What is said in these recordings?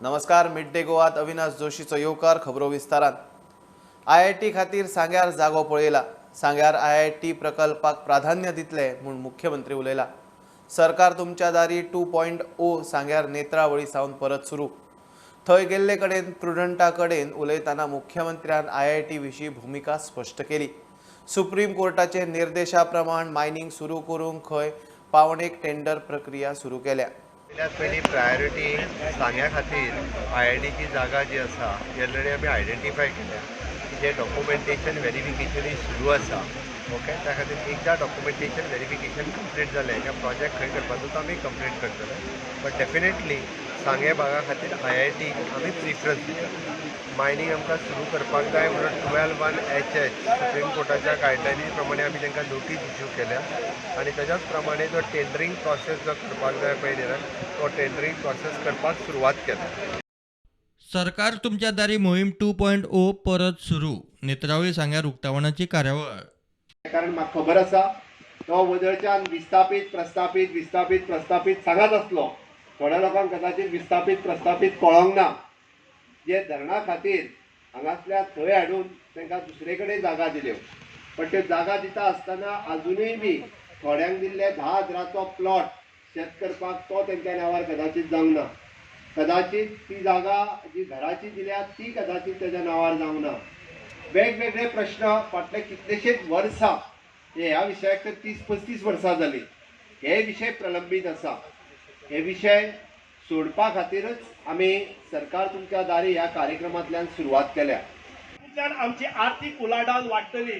नमस्कार, mid day गोवात Avinash जोशीचो येवकार. खबरो विस्तारान. आयआयटी खातीर सांग्यार जागो पळयला. सांग्यार आयआयटी प्रकल्पाक प्राधान्य दितले म्हूण मुख्यमंत्री उलयला. सरकार तुमच्या दारी 2.0 सांग्यार नेत्रावळी सावन परत सुरू. थंय गेल्ले कडेन प्रुडंटा कडेन उलयतना मुख्यमंत्र्यान आयआयटी विशीं भुमिका स्पश्ट केली. सुप्रीम कोर्टाचे निर्देशा प्रमाण मायनिंग सुरू करूंक खंय पावणेक टेंडर प्रक्रिया सुरू केल्या. पयल्यात पयलीं प्रायोरिटी सांग्या खातीर आयआयटीची जागा जी आसा ती ऑलरेडी आमी आयडेंटिफाय केल्या. तिचें डॉक्युमेंटेशन वेरिफिकेशनूय सुरू आसा. ओके, त्या खातीर एकदां डॉक्युमेंटेशन वेरिफिकेशन कंप्लीट जालें काय प्रोजेक्ट खंय करपाचो तो आमी कंप्लीट करतले. बट डेफिनेटली सांगें भागा खातीर आयआयटी आमी प्रिफरन्स दितले. मायनींग आमकां सुरू करपाक जाय म्हणून 12(1)(h) supreme कोर्टाच्या गायडलायनी प्रमाणे आमी तांकां नोटीस इश्यू केल्या आनी ताच्याच प्रमाणे जो टेंडरींग प्रोसेस जो करपाक जाय पळय न्ही, तो टेंडरींग प्रोसेस करपाक सुरवात केल्या. सरकार तुमच्या दारी मोहीम 2.0 परत सुरू. नेत्रावळी सांग्यार उक्तावणाची कार्यावळ. कारण म्हाका खबर आसा, तो वदळच्यान विस्थापीत प्रस्थापीत विस्थापीत प्रस्थापीत सांगत आसलो. थोड्या लोकांक कदाचित विस्थापीत प्रस्थापीत कळोंक ना. जे धरणा खातीर हांगासल्या थंय हाडून तांकां दुसरे कडेन जागा दिल्यो, पण त्यो जागा दिता आसतना आजुनूय बी थोड्यांक दिल्ले 10,000चो प्लॉट शेत करपाक तो तेंच्या नांवार कदाचित जावंक ना. कदाचित ती जागा जी घराची दिल्या ती कदाचित तेज्या नांवार जावंक ना. वेगवेगळे प्रश्न फाटले कितलेशेच वर्सां, ह्या विशयाक तर 30-35 वर्सां जालीं, हे विशय प्रलंबीत आसा. हे विशय सोडपा खातीरच आमी सरकार तुमच्या दारी ह्या कार्यक्रमांतल्यान सुरवात केल्या. तातूंतल्यान आमची आर्थीक उलाढाल वाडटली.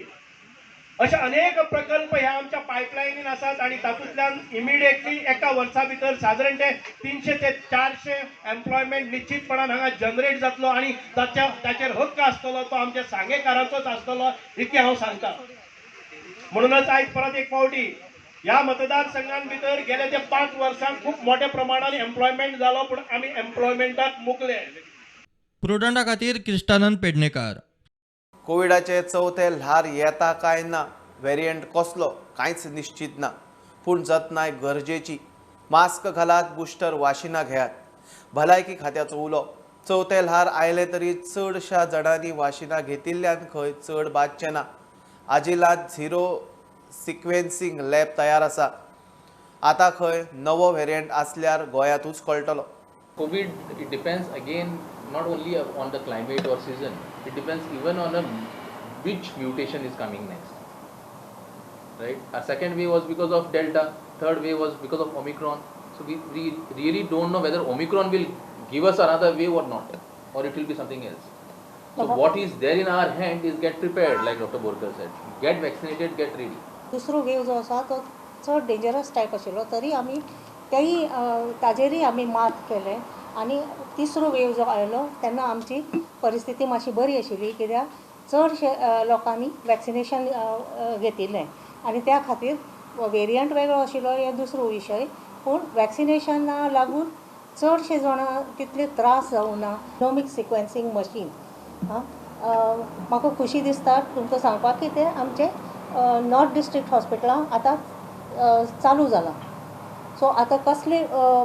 अशे अनेक प्रकल्प ह्या आमच्या पायपलायनीन आसात आनी तातूंतल्यान इमिडिएटली एका वर्सा भितर सादारण ते 300 ते 400 एम्प्लॉयमेंट निश्चितपणान हांगा जनरेट जातलो आनी ताचेर हक्क आसतलो तो आमच्या सांगेकारांचोच आसतलो, इतकें हांव सांगता. म्हणूनच आयज परत एक फावटी ह्या मतदारसंघान भितर गेले ते 5 वर्सांक खूब मोठ्या प्रमाणान एम्प्लॉयमेंट जालो, पूण आमी एम्प्लॉयमेंटाक मुकले. प्रुडंटा खातीर क्रिस्टानंद पेडणेकार. कोविडाचे चवथे ल्हार येता काय ना, वेरियंट कसलो, कांयच निश्चित ना, पूण जतनाय गरजेची. मास्क घालात, बुस्टर वाशिनां घेयात. भलायकी खात्याचो उलो. चवथे ल्हार आयले तरी चडशा जाणांनी वाशिनां घेतिल्ल्यान खंय चड बादचें ना. आजिलात झिरो सिक्वेन्सिंग लॅब तयार आसा. आतां खंय नवो वेरियंट आसल्यार गोंयांतूच कळटलो. COVID, it depends again not only on the climate or season, it depends even on which mutation is coming next, right? Our second wave was because of Delta, third wave was because of Omicron. So we really don't know whether Omicron will give us another wave or not, or it will be something else. So what is there in our hand is get prepared, like Dr. Borkar said. Get vaccinated, get ready. दुसरो वेव जो आसा तो चड dangerous type आशिल्लो, तरी आमी तेय ताजेरय आमी मात केलें आनी तिसरो वेव जो आयलो तेन्ना आमची परिस्थिती मातशी बरी आशिल्ली, कित्याक चडशे लोकांनी वॅक्सिनेशन घेतिल्लें आनी त्या खातीर वेरियंट वेगळो आशिल्लो हे दुसरो विशय, पूण वॅक्सिनेशना लागून चडशे जाणां तितले त्रास जावना. जिनोमीक सिक्वेन्सिंग मशीन म्हाका खुशी दिसता तुमकां सांगपाक की तें आमचें नॉर्थ डिस्ट्रिक्ट हॉस्पिटलान आतां चालू जालां. सो आतां कसले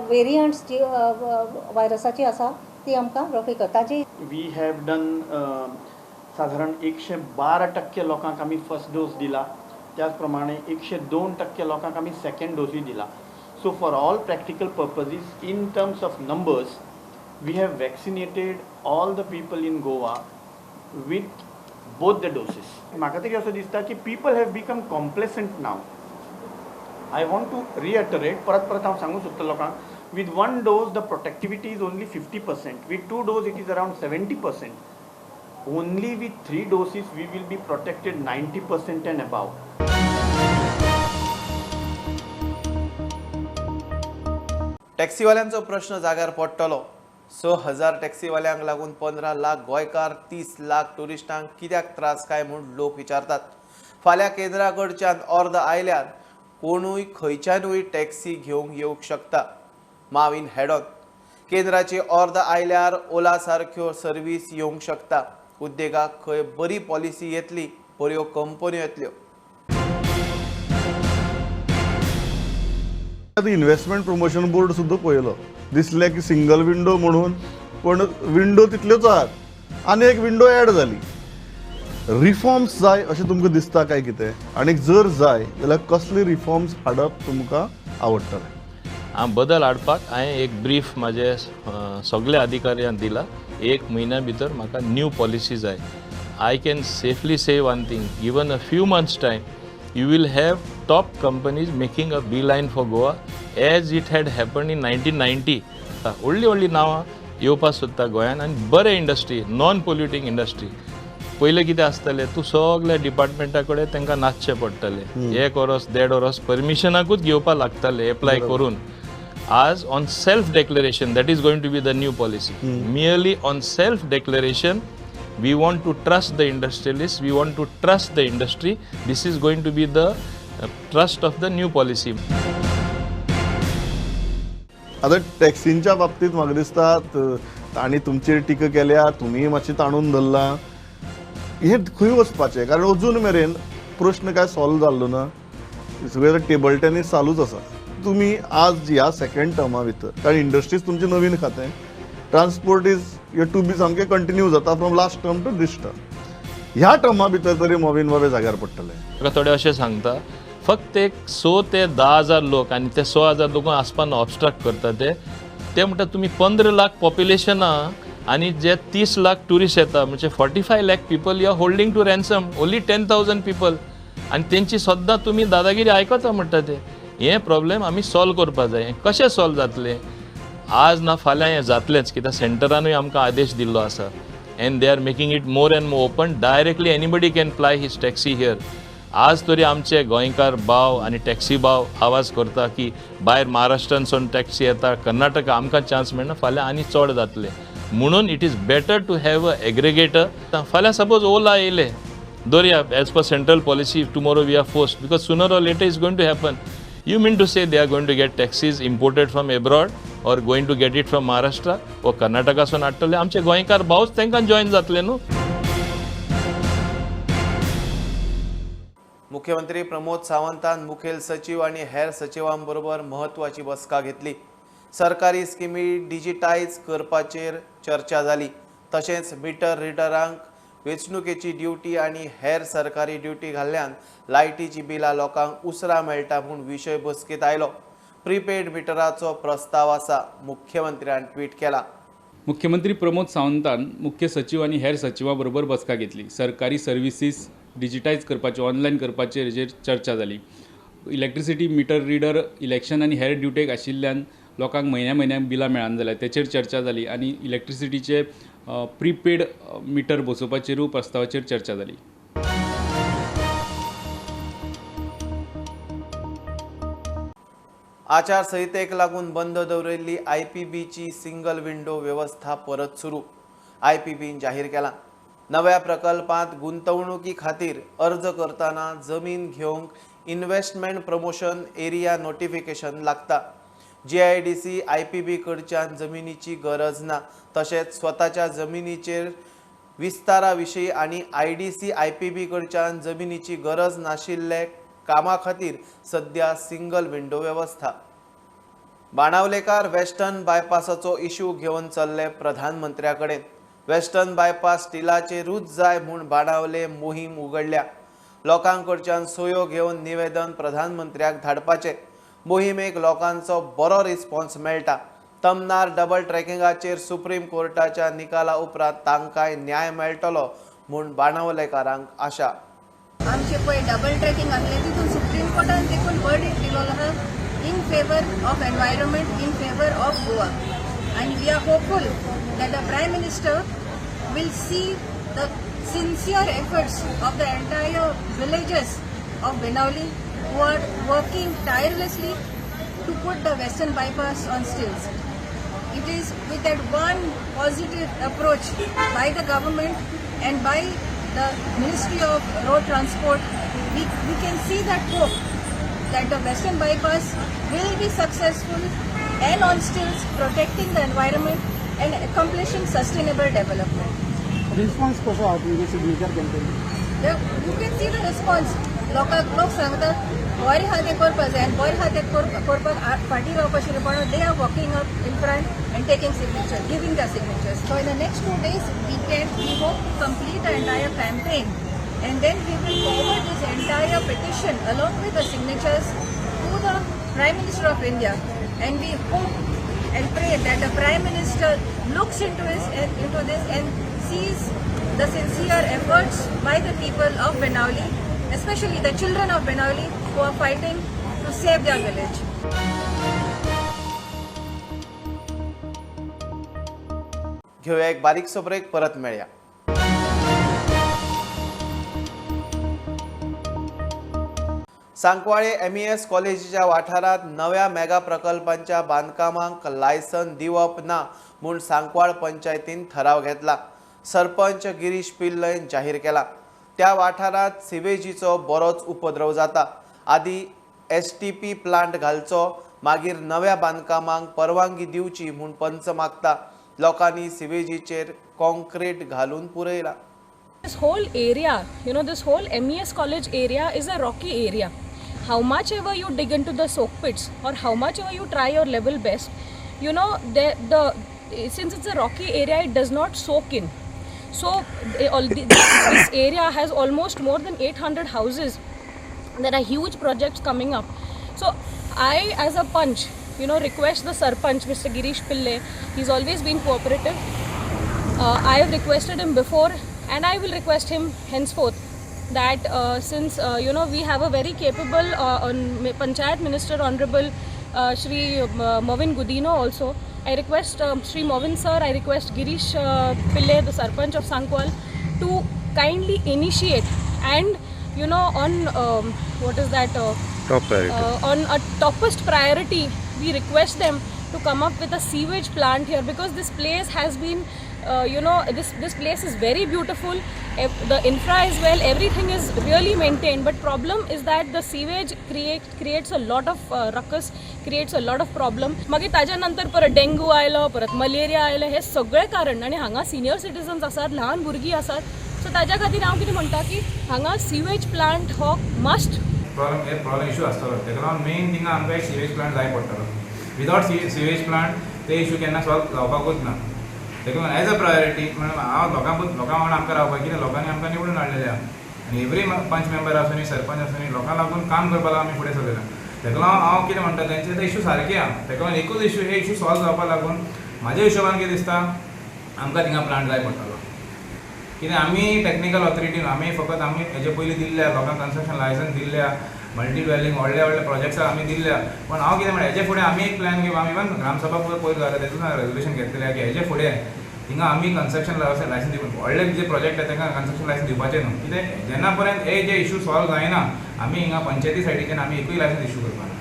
वेरियंट्स जी व्हायरसाची आसा ती आमकां रोखडी करता. ताजी we have done साधारण 112% लोकांक आमी फर्स्ट डोस दिला, त्याच प्रमाणे 102% लोकांक आमी सेकंड डोसूय दिला. So for all practical purposes in terms of numbers we have vaccinated all the people in Goa with both the doses. म्हाका तरी असो दिसता की people have become complacent now. I want to reiterate, परत परत हांव सांगूंक सोदता लोकांक, with one dose the protectivity is only 50%, with two dose it is around 70%. Only with 3 doses we will be protected 90% and above. टॅक्सीवाल्यांचो प्रश्न जाग्यार पडटलो. 6,000 टॅक्सीवाल्यांक लागून 15 लाख गोंयकार, 30 लाख ट्युरिस्टांक कित्याक त्रास काय म्हूण लोक विचारतात. फाल्यां केंद्रा कडच्यान ऑर्द आयल्यार कोणूय खंयच्यानूय टॅक्सी घेवंक येवंक शकता. माविन हेडॉन केंद्राची ऑर्द आयल्यार ओला सारक्यो सर्वीस येवंक शकता. उद्देगाक खंय बरी पॉलिसी येतली, बऱ्यो कंपन्यो येतल्यो. आतां इन्व्हेस्टमेंट प्रमोशन बोर्ड सुद्दां पळयलो, दिसलें की सिंगल विंडो म्हणून पण विंडो तितल्योच आहात आनी एक विंडो ॲड जाली. रिफॉर्म्स जाय अशें तुमकां दिसता काय कितें, आनी जर जाय जाल्यार कसले रिफॉर्म्स हाडप तुमकां आवडटलें? हांव बदल हाडपाक हांवें एक ब्रीफ म्हाजे सगल्या अधिकाऱ्यांक दिला. एक म्हयन्या भितर म्हाका न्यू पॉलिसी जाय. I can safely say one thing, given a few months time you will have top companies making a beeline for Goa as it had happened in 1990. व्हडलीं व्हडलीं नांवां येवपाक सोदता गोंयान आनी बरें इंडस्ट्री, नॉन पोल्युटींग इंडस्ट्री. पयलें कितें आसतलें, तूं सगल्या डिपार्टमेंटा कडेन तांकां नाचचें पडटलें, एक वरस देड वरस परमिशनाकूच घेवपाक लागतालें एप्लाय करून. आज on self declaration, that is going to be the new policy. Merely on self declaration, we want to trust the industrialist, we want to trust the industry. This is going to be the trust of the new policy. आतां टॅक्सींच्या बाबतींत म्हाका दिसता तांणी तुमचेर टिका केल्या, तुमी मातशी ताणून धरलां. हें खंय वचपाचें? कारण अजून मेरेन प्रश्न काय सॉल्व जाल्लो ना, सगळें टेबल टेनीस चालूच आसा. तुमी आज ह्या सेकंड टर्मा भितर, कारण इंडस्ट्रीज तुमचें नवीन खातें, transport is your to be सामकें कंटिन्यू जाता from last term to this term, ह्या टर्मा भितर तरी मोविन बाबे जाग्यार पडटले. म्हाका थोडे अशें सांगता, फक्त एक 6 ते 10 हजार लोक आनी ते 6 हजार लोकांक आसपान ऑबस्ट्रक्ट करता. ते म्हणटा तुमी 15 लाख पॉप्युलेशन आहा आनी जे 30 लाख ट्युरिस्ट येता, म्हणजे 45 lakh people you are holding to ransom, only 10,000 people, आनी तेंची सद्दां तुमी दादागिरी आयकता म्हणटा ते. हें प्रॉब्लेम आमी सॉल्व करपा जाय. हें कशें सॉल्व जातलें? आज ना फाल्यां हें जातलेंच, कित्याक सेंटरानूय आमकां आदेश दिल्लो आसा. And they are making it more and more open. Directly anybody can ply his taxi here. आज तरी आमचे गोंयकार भाव आनी टॅक्सी भाव आवाज करता की भायर महाराष्ट्रांसून टॅक्सी येता, कर्नाटका आमकां चान्स मेळना, फाल्यां आनी चड जातले. म्हणून it is better to have a aggregator. फाल्यां सपोज ओला येयले दरया, as per central policy tomorrow we are forced, because sooner or later is going to happen. You mean to say they are going to get taxis imported from abroad or going to get it from Maharashtra or कर्नाटकासून हाडटले? आमचे गोंयकार भावच तांकां join जातले न्हू. मुख्यमंत्री प्रमोद सावंतान मुखेल सचिव आनी हेर सचिवांबरोबर म्हत्वाची बसका घेतली. सरकारी स्किमी डिजिटायज करपाचेर चर्चा जाली. तशेंच मिटर रिडरांक वेंचणुकेची ड्युटी आनी हेर सरकारी ड्युटी घाल्ल्यान लायटीची बिलां लोकांक उसरां मेळटा म्हूण विशय बसकेंत आयलो. प्रीपेड मिटराचो प्रस्ताव आसा, मुख्यमंत्र्यान ट्वीट केला. मुख्यमंत्री प्रमोद सावंतान मुख्य सचिव आनी हेर सचिवां बरोबर बसका घेतली. सरकारी सर्विसीस डिजिटायज करपाचे, ऑनलायन करपाचेर हेजेर चर्चा जाली. इलेक्ट्रिसिटी मिटर रिडर इलेक्शन आनी हेर ड्युटेक आशिल्ल्यान लोकांक म्हयन्या म्हयन्याक बिलां मेळना जाल्यार तेचेर चर्चा जाली आनी इलेक्ट्रिसिटीचे प्रीपेड मिटर बसोवपाचेरूय प्रस्तावाचेर चर्चा जाली. आचारसंहितेक लागून बंद दवरिल्ली आयपीबीची सिंगल विंडो वेवस्था परत सुरू, आयपीबीन जाहीर केला. नव्या प्रकल्पांत गुंतवणुकी खातीर अर्ज करतना जमीन घेवंक इन्व्हेस्टमेंट प्रमोशन एरिया नोटिफिकेशन लागता. जीआयडीसी आयपीबी कडच्यान जमिनीची गरज ना. तशेंच स्वताच्या जमिनीचेर विस्तारा विशीं आनी आयडीसी आयपीबी कडच्यान जमिनीची गरज नाशिल्ले कामा खातीर सध्या सिंगल विंडो वेवस्था. बाणावलेकार वेस्टर्न बायपासाचो इश्यू घेवन चल्ले प्रधानमंत्र्या कडेन. वेस्टर्न बायपास स्टिलाचेरूच जाय म्हूण बाणावले मोहीम उगडल्या. लोकांकडच्यान सोयो घेवन निवेदन प्रधानमंत्र्याक धाडपाचें. मोहिमेक लोकांचो बरो रिस्पॉन्स मेळटा. तमनार डबल ट्रॅकिंगाचेर सुप्रीम कोर्टाच्या निकाला उपरांत तांकांय न्याय मेळटलो म्हूण बाणावलेकारांक आशा. आमचे पळय डबल ट्रॅकिंग आसलें तितून सुप्रीम कोर्टान देखून वर्डिक्ट दिलो आहा in favour of environment, in favour of Goa. And we are hopeful that the Prime Minister will see the sincere efforts of the entire villagers of Benaulim who are working tirelessly to put the Western Bypass on stilts. It is with that one positive approach by the government and by the Ministry of Road Transport, we can see that hope that the Western Bypass will be successful and on stilts, protecting the environment and accomplishing sustainable development. Response कसो आहा तुमचे signature campaign? You can see the response. लोक सांगतात बरें आहा तें करपाक जाय आनी बरें आहा तें करपाक फाटीं रावपाचें न्हू, पण they are walking up in front and taking signature, giving the signatures. So in the next 2 days we hope to complete the entire campaign and then we will forward this entire petition along with the signatures to the Prime Minister of India, and we hope and pray that the Prime Minister looks into this and sees the sincere efforts by the people of Benaulim, especially the children of Benaulim who are fighting to save their village. घेऊया एक बारीकसो break, परत मेळया. Sancoale MES कॉलेजीच्या वाठारांत नव्या mega प्रकल्पांच्या बांदकामांक license दिवप ना म्हूण सांकवाळ पंचायतीन ठराव घेतला. सरपंच गिरीश पिल्लयन जाहीर केला. त्या वाठारांत सिवेजीचो बरोच उपद्रव जाता. आदी STP plant घालचो, मागीर नव्या बांदकामांक परवानगी दिवची म्हूण पंच मागता. लोकांनी सिवेजीचेर कॉन्क्रीट घालून पुरयला. This whole area, you know, this whole MES college area is a rocky area. How much ever you dig into the soak pits or how much ever you try your level best, you know, since it's a rocky area, it does not soak in. So this area has almost more than 800 houses. There are huge projects coming up. So I, as a panch, you know, request the sarpanch, Mr. Girish Pillai. He's always been cooperative. I have requested him before, and I will request him henceforth that since you know, we have a very capable Panchayat Minister, Honorable Shri Mauvin Godinho also. I request Shri Mauvin sir, I request Girish Pillai, the Sarpanch of Sankwal, to kindly initiate and, you know, on what is that? Top priority. On a topest priority, we request them to come up with a sewage plant here, because this place has been, you know, this place is very beautiful. The infra is well, everything is really maintained, but problem is that the sewage creates a lot of ruckus, creates a lot of problem. मागीर ताज्या नंतर परत dengue आयलो, परत malaria आयलो, हे सगळे कारण. आनी हांगा सिनियर सिटीजन्स आसात, ल्हान भुरगीं आसात, सो ताज्या खातीर हांव कितें म्हणटा की हांगा सिवेज प्लांट हो मस्ट प्रॉब्लम इशू आसतलो. ताका लागून मेन थिंगा आमकां एक सिवेज प्लांट जाय पडटलो. विदावट सिवेज प्लांट ते इशू केन्ना सॉल्व जावपाकूच ना. ताका लागून एज अ प्रायोरिटी म्हणून हांव लोकां वांगडा आमकां रावपाक, कित्याक लोकांनी आमकां निवडून हाडलेले आहा आनी एवरी पंच मेंबर आसूं, सरपंच आसूं, लोकां लागून काम करपाक आमी फुडें सरलेले. ताका लागून हांव कितें म्हणटा, तेंचे ते इशू सारके आहा. ताका लागून एकूच इशू, हे इशू सॉल्व जावपाक लागून म्हाज्या हिशोबान कितें दिसता, आमकां थिंगा प्लांट जाय पडटलो. कित्याक आमी टॅक्निकल ऑथॉरिटी न्हू, आमी फकत आमी हेजे पयलीं दिल्ल्या लोकांक कन्स्ट्रक्शन लायसन्स दिल्ल्या, मल्टी ड्वेलिंग व्हडले व्हडले प्रोजेक्ट्सां आमी दिल्ल्या. पण हांव कितें म्हणटा, हेजे फुडें आमी एक प्लॅन घेवन आमी इवन ग्रामसभा पयर जाल्या तेतून रेजोल्युशन घेतलेलें की हेजे फुडें हिंगा आमी कन्स्ट्रक्शन लायसन्स दिवप, व्हडले जे प्रोजेक्ट आसा तांकां कन्स्ट्रक्शन लायसन्स दिवपाचें न्हू. कित्याक जेन्ना पर्यंत हे जे इशू सॉल्व जायना आमी हिंगा पंचायती सायडीच्यान आमी एकूय लायसन्स इशू करपाना.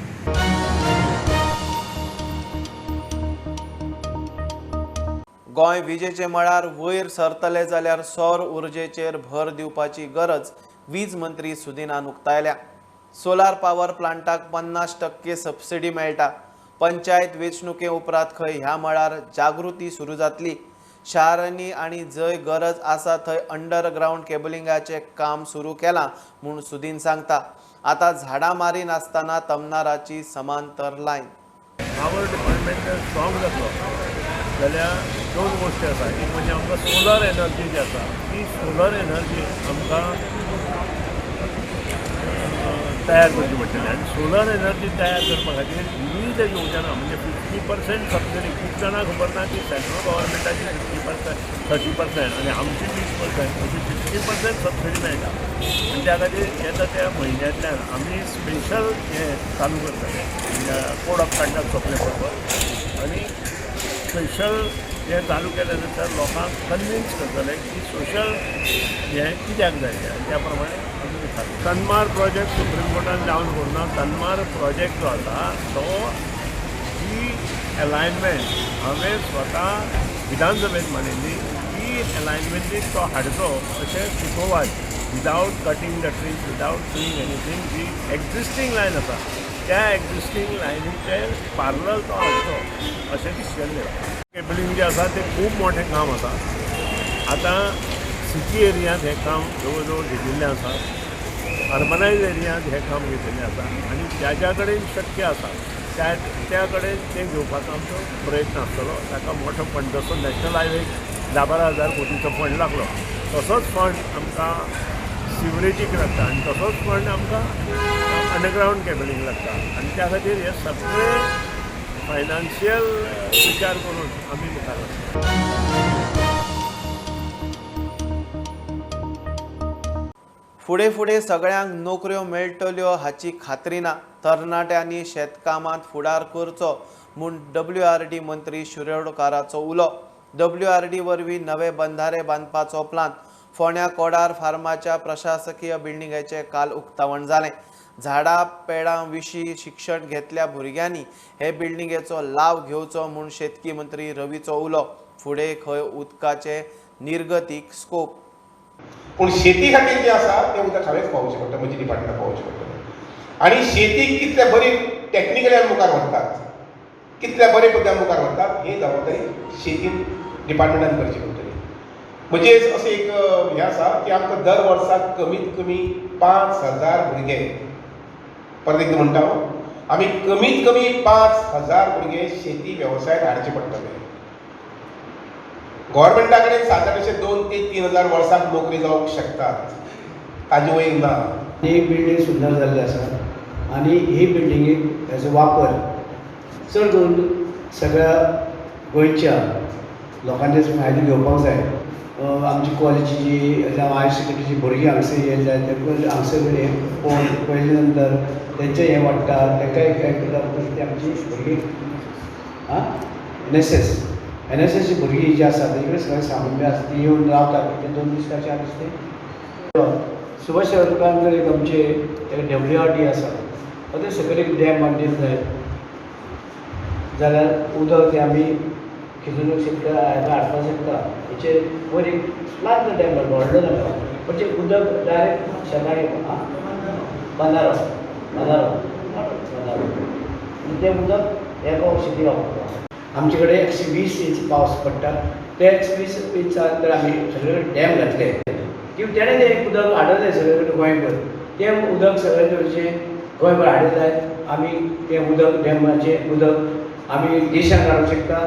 गोंय विजेचे मळार वयर सरतले जाल्यार सौर उर्जेचेर भर दिवपाची गरज वीज मंत्री सुदिनान उक्तायल्या. सोलार पावर प्लांटाक 50% सबसिडी मेळटा. पंचायत वेंचणुके उपरांत खंय ह्या मळार जागृती सुरू जातली. शारांनी आनी जंय गरज आसा थंय अंडरग्रावंड केबलिंगाचें काम सुरू केलां म्हूण सुदीन सांगता. आतां झाडां मारी नासतना तमनाराची समांतर लायन. पावर डिपार्टमेंट स्ट्रॉंग जातलो जाल्यार दोन गोश्टी आसा. एक म्हणजे आमकां सोलर एनर्जी जी आसा ती सोलर एनर्जी आमकां तयार करची पडटली आनी सोलर एनर्जी तयार करपा खातीर विविध योजना म्हणजे 50% सबसिडी. खूब जाणांक खबर ना की सेंट्रल गव्हर्मेंटाची 50%, 30% आनी आमची 20% अशी 50% सबसिडी मेळटा. आनी त्या खातीर येता त्या म्हयन्यांतल्यान आमी स्पेशल हें चालू करतले, कोड ऑफ कंडक्ट सोंपले बरोबर आनी स्पेशल हें चालू केल्या नंतर लोकांक कन्विन्स करतले की सोशल हें कित्याक जाय तें आनी त्या प्रमाणे आमी तन्मार प्रोजेक्ट सुप्रीम कोर्टान डावन करूं ना. तन्मार प्रोजेक्ट जो आसा तो जी एलायनमेंट हांवें स्वता विधानसभेत मांडिल्ली ती एलायनमेंटीक तो हाडचो अशें सुचोवाच, without cutting the trees, without doing anything. Ji existing line आसा त्या एक्झिस्टींग लायनीचेर पार्लल तो हाडचो अशें डिसिजन घेतलां. केबलिंग जें आसा तें खूब मोठें काम आसा. आतां सिटी एरियांत हें काम जवळ जवळ घेतिल्लें आसा. अर्बनायज एरियांत हें काम घेतिल्लें आसा आनी ज्या ज्या कडेन शक्य आसा त्या त्या कडेन तें घेवपाचो आमचो प्रयत्न आसतलो. ताका मोठो फंड, जसो नॅशनल हायवेक 10-12 हजार कोटीचो फंड लागलो तसोच फंड आमकां सिवरेजीक लागता आनी तसोच फंड आमकां अंडरग्रावंड केबलिंग लागता आनी त्या खातीर हे सगळे फायनान्शियल विचार करून आमी मुखार वता. फुडें फुडें सगळ्यांक नोकऱ्यो मेळटल्यो हाची खात्री ना. तरणाट्यांनी शेतकामांत फुडार करचो म्हूण WRD मंत्री शिरोडकाराचो उलो. WRD वरवीं नवे बंधारे बांदपाचो प्लान. फोंड्या कोडार फार्माच्या प्रशासकीय बिल्डिंगेचें काल उक्तावण जालें. झाडां पेडां विशीं शिक्षण घेतल्या भुरग्यांनी हे बिल्डिंगेचो लाव घेवचो म्हूण शेतकी मंत्री रवीचो उलो. फुडें खंय उदकाचे निर्गतीक स्कोप. पूण शेती खातीर जें आसा तें उदक हांवेंच पावोवचें पडटा, म्हजी डिपार्टमेंटाक पावोवचें पडटलें. आनी शेती कितले बरी टॅक्निकली आमी मुखार व्हरतात, कितल्या बरे पद्दतीन मुखार व्हरतात ही जबाबदारी शेती डिपार्टमेंटान करची पडटली. म्हणजे अशें एक हें आसा की आमकां दर वर्साक कमीत कमी 5,000 भुरगे, परत एकदां म्हणटा हांव, आमी कमीत कमी 5,000 भुरगे शेती वेवसायांत हाडचे पडटले. गव्हर्मेंटा कडेन सादारण अशें 2 ते 3 हजार वर्साक नोकरी जावंक शकतात, ताजे वयर ना. ही बिल्डींग सुंदर जाल्ली आसा आनी ही बिल्डिंगेक हेजो वापर चड करून सगळ्या गोंयच्या लोकांचे फायदो घेवपाक जाय. आमची कॉलेजीची जावं हायर सेकंडरीची भुरगीं हांगसर येयले जाय, तांकां हांगसर हें पळोवन पळयले नंतर तेंचें हें वाडटा, तांकां एक ती आमची भुरगीं आं NSSची भुरगीं जी आसा तेजे कडेन सगळें सामान बी आसा, ती येवन रावता ते 2 दीस काय 4 दीस ते. सुभाष शिरोडकार एक आमचे WRD आसा, ते सकयल एक डॅम बांदिल्लो जाय जाल्यार उदक तें आमी खिजून शेतकार हाडपाक शकता. हेचेर वयर एक ल्हान डॅम बांदलो, व्हडलो नाका, पण तें उदक डायरेक्ट शेताक येता. बंधारो बंधारो बंधारो तें उदक एका शेती वापरता. आमचे कडेन 120 इंच पावस पडटा, ते 120 इंचान जर आमी सगळे कडेन डॅम घातले की तेणें तें उदक हाडलें सगळे कडेन गोंयभर, तें उदक सगळे तरेचें गोंयभर हाडलें जायत आमी तें उदक डॅमाचें उदक आमी देशांत हाडूंक शकता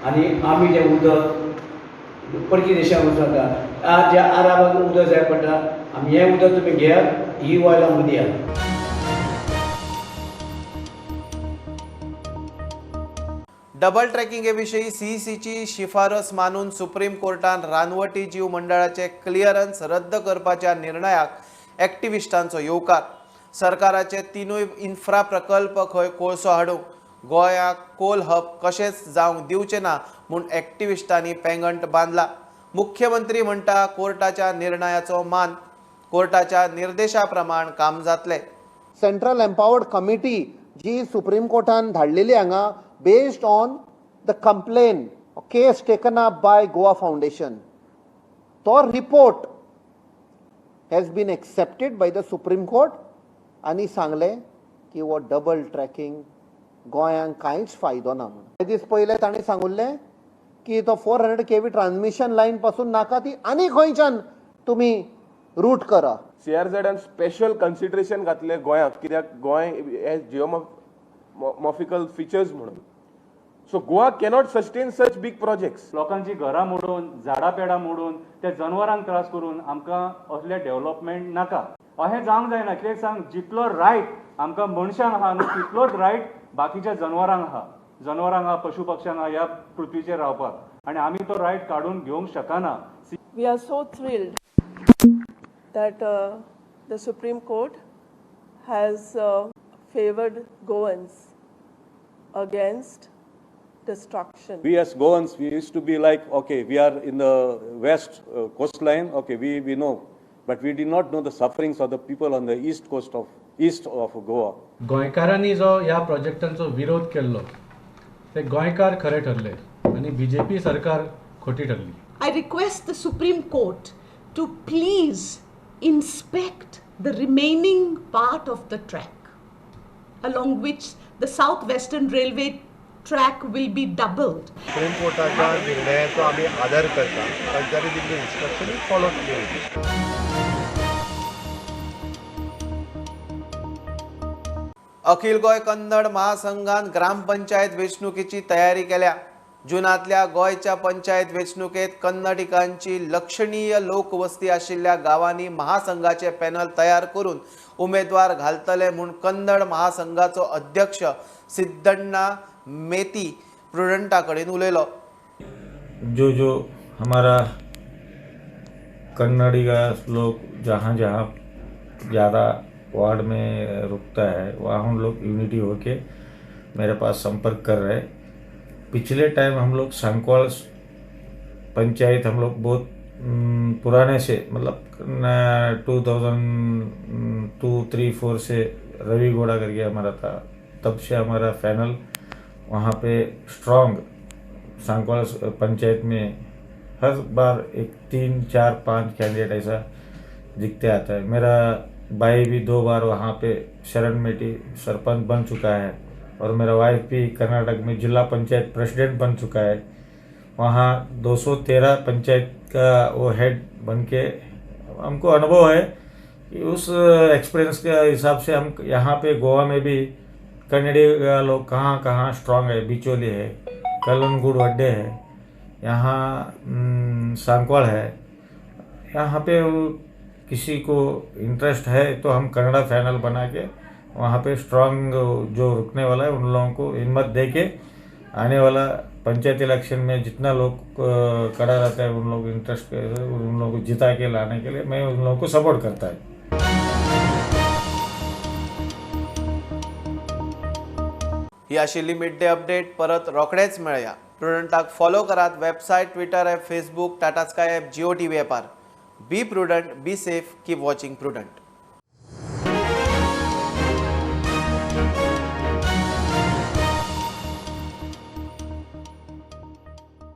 आनी आमी तें उदक परकी देशांत वचूंक शकता. ज्या आराबाक उदक जाय पडटा, आमी हें उदक तुमी घेयात, ही ऑयल आमकां दियात. डबल ट्रॅकिंगे विशीं सीईसीची शिफारस मानून सुप्रीम कोर्टान रानवटी जीव मंडळाचे क्लियरन्स रद्द करपाच्या निर्णयाक ॲक्टिविस्टांचो येवकार. सरकाराचे 3 इन्फ्रा प्रकल्प खंय कोळसो हाडूंक गोंयाक कोल हब कशेंच जावंक दिवचें ना म्हूण ॲक्टिविस्टांनी पेंगट बांदला. मुख्यमंत्री म्हणटा कोर्टाच्या निर्णयाचो मान, कोर्टाच्या निर्देशा प्रमाण काम जातलें. सेंट्रल एम्पावर्ड कमिटी जी सुप्रीम कोर्टान धाडलेली हांगा based on the complaint case taken up by Goa Foundation, तो report has been accepted by the Supreme Court आनी सांगलें की हो डबल ट्रॅकिंग गोंयांक कांयच फायदो ना म्हणून. हे दीस पयले ताणें सांगिल्लें की तो 400 kV transmission line पासून नाका, ती आनी खंयच्यान तुमी रूट करा. CRZन स्पेशल कन्सिडरेशन घातलें गोंयाक, कित्याक गोंय एज जियोमॉर्फिकल फिचर्स म्हणून. So Goa cannot sustain such big projects. लोकांची घरां मोडून, झाडां पेडां मोडून, त्या जनवरांक त्रास करून आमकां असले डेव्हलपमेंट नाका. अशें जावंक जायना. कित्याक सांग, जितलो रायट आमकां मनशांक आहा न्हू तितलोच रायट बाकीच्या जनवरांक आहा, जनवरांक आहा, पशु पक्ष्यांक आहा ह्या पृथ्वीचेर रावपाक, आनी आमी तो रायट काडून घेवंक शकना. We are so thrilled that the Supreme Court has favored Goans against destruction. We as Goans, we used to be like, okay, we are in the west coastline, okay, we know, but we did not know the sufferings of the people on the east coast of east of Goa. गोंयकारांनी जो ह्या प्रोजेक्टांचो विरोध केल्लो ते गोंयकार खरे ठरले आनी बीजेपी सरकार खोटी ठरली. I request the Supreme Court to please inspect the remaining part of the track along which the South Western Railway track will be doubled. Supreme कोर्टाच्या निर्णयाचो आमी आदर करता, तांच्यांनी दिल्ली इन्स्ट्रक्शन फॉलो केली. अखिल गोंय कन्नड महासंघान ग्रामपंचायत वेंचणुकेची तयारी केल्या. जुनांतल्या गोंयच्या पंचायत वेंचणुकेत कन्नडिकांची लक्षणीय लोकवस्ती आशिल्ल्या गांवांनी महासंघाचे पॅनल तयार करून उमेदवार घालतले म्हूण कन्नड महासंघाचो अध्यक्ष सिद्धण्णा मेती प्रुडंटा कडेन उलयलो. जो जो हमारा कन्नडिगा लोग जहाँ जहाँ ज़्यादा वार्ड में रुकता है वहाँ हम लोग यूनिटी होके मेरे पास संपर्क कर रहे. पिछले टाइम हम लोग सांकवाल पंचायत हम लोग बहुत पुराने से मतलब 2002, 3, 4 से रवि गौड़ा करके हमारा था, तब से हमारा पैनल वहाँ पे स्ट्रॉन्ग सांकवाल पंचायत में हर बार एक 3, 4, 5 कैंडिडेट ऐसा दिखते आता है. मेरा भाई भी 2 बार वहाँ पे शरण मेटी सरपंच बन चुका है और मेरा वाइफ भी कर्नाटक में जिला पंचायत प्रेसिडेंट बन चुका है. वहाँ 213 पंचायत का वो हेड बन के हमको अनुभव है कि उस एक्सपीरियंस के हिसाब से हम यहाँ पे गोवा में भी कन्नड़ी लोग कहाँ कहाँ स्ट्रांग है. बिचोली है, कलनगुड़ वड्डे है, यहाँ सांकवाल है. यहाँ पे किसी को इंटरेस्ट है तो हम कन्नड़ा पैनल बना के वहाँ पे स्ट्रांग जो रुकने वाला है उन लोगों को हिम्मत दे के आने वाला पंचायत इलेक्शन में जितना लोग खड़ा रहता है उन लोग इंटरेस्ट उन लोगों को जिता के लाने के लिए मैं उन लोगों को सपोर्ट करता है. ही आशिल्ली मिड डे अपडेट. परत रोखडेच मेळया. प्रुडंटाक फॉलो करात website, Twitter app, Facebook, Tata Sky app, Jio TV ॲपार. Be prudent, be safe, keep watching Prudent.